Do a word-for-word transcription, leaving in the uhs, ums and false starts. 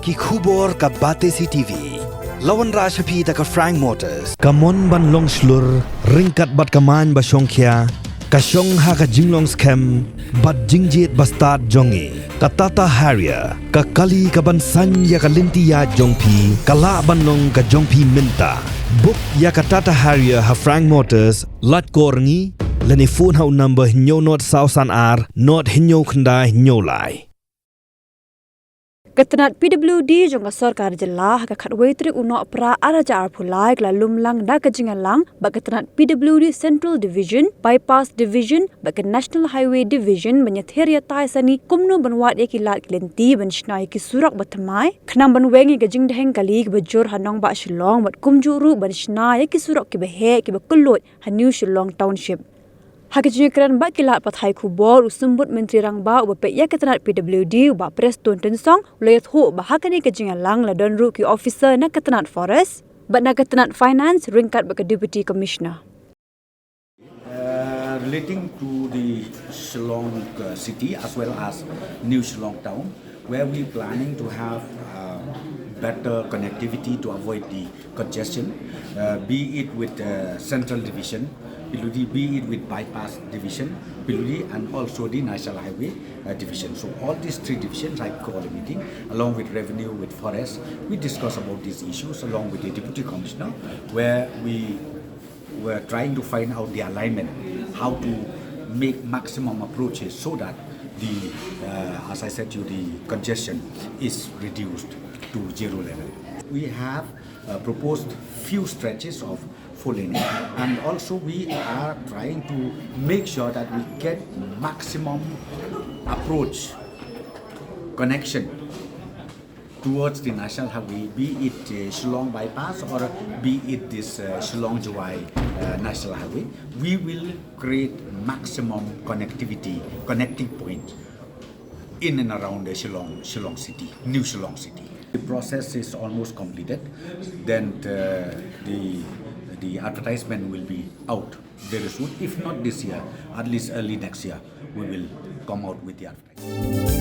Ki khubor ka Batesi T V. La wanrah sha phi da ka Frank Motors. Ka mon ban long shlur, ryngkat bad ka main ba shongkhia, ka shong ha ka jinglong skhem bad jingjied ba stad jong ngi. Ka Tata Harrier, ka kali ka ban saiñ ïa ka lynti ïaid jong phi, ka lah ban long ka jong phi mynta. Book ïa ka Tata Harrier ha Frank Motors, lait kor ngi, lane phone ha u number hynñiew nod saw san ar, nod hynñiew khyndai hynñiew lai. Ka tnat P W D jong ka sorkar jylla ha ka khatwei tarik u Nohprah ar hajar arphew lai ka la lum lang da ka jingïalang bad ka tnat P W D Central Division, Bypass Division bad ka National Highway Division ban ïathir ïatai sani kumno ban wad ïa ki lad ki lynti ban shna ïa ki surok ba thymmai, khnang ban weng ïa ka jingdheng kali kaba jur ha nongbah Shillong bad kumjuh ruh ban shna ïa ki surok kiba heh kiba kylluid ha New Shillong Township. Ha ka jingïakren bad ki lad pathai khubor, u Symbud Myntri Rangbah uba peit ïa ka tnat P W D, u Bah Prestone Tynsong, u la ïathuh ba ha kane ka jingïalang la don ruh ki officer na ka tnat Forest bad na ka tnat Finance ryngkat bad ka Deputy Commissioner. Uh, relating to the Shillong uh, city as well as New Shillong town, where we planning to have uh, better connectivity to avoid the congestion, uh, be it with uh, Central Division, Piluli, be it with Bypass Division, Piluli, and also the National Highway uh, Division. So all these three divisions, I call a meeting along with Revenue, with Forest. We discuss about these issues along with the Deputy Commissioner, where we were trying to find out the alignment, how to make maximum approaches so that the, uh, as I said to you, the congestion is reduced to zero level. We have uh, proposed few stretches of four lane, and also we are trying to make sure that we get maximum approach connection towards the national highway, be it uh, Shillong bypass or be it this uh, Shillong Jowai uh, national highway. We will create maximum connectivity, connecting point in and around the Shillong, Shillong city, new Shillong city. The process is almost completed. Then uh, the the advertisement will be out very soon. If not this year, at least early next year, we will come out with the advertisement.